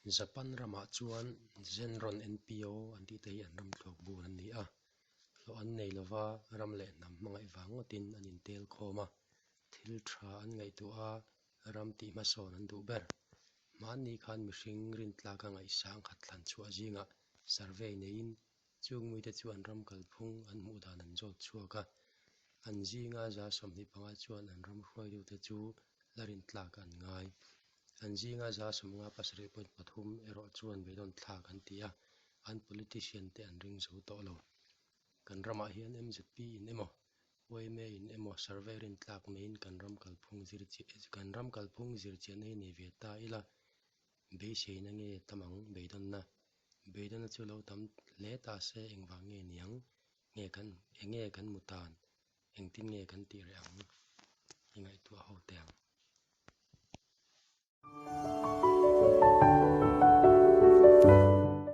Japan ramah chuan Zenron NPO an tih te hi an ram thluak bur an ni a, hlawh an nei lova ram leh hnam hmangaih vang ngawtin an intel khawm a, thil tha an ngaihtuah a, ram tih hmasawn an duh ber. Hmanni khan mihring rintlaka ngaihsang khat thlan chhuah zingah survey neiin Chung mite chu an ram kalphung an hmuh dan an zawt chhuak a, an zinga 25% chuan an ram hruaitute chu la rintlak an ngai. An zinga 57.3 erawh chuan beidawn thlak an ti a, an politician te an ring zo tawh lo. Kan ramah hian MZP in emaw, yma in emaw survey rintlak neiin kan ram kalphung zir kan ram kalphung zirchianna hi nei ve ta ila, beiseina nge tam ang beidawnna Beidawna chu lo tam hle ta se engvang nge niang? Nge kan enge kan mu tan? Engtin nge kan tih reh ang? I ngaihtuah ho teh ang.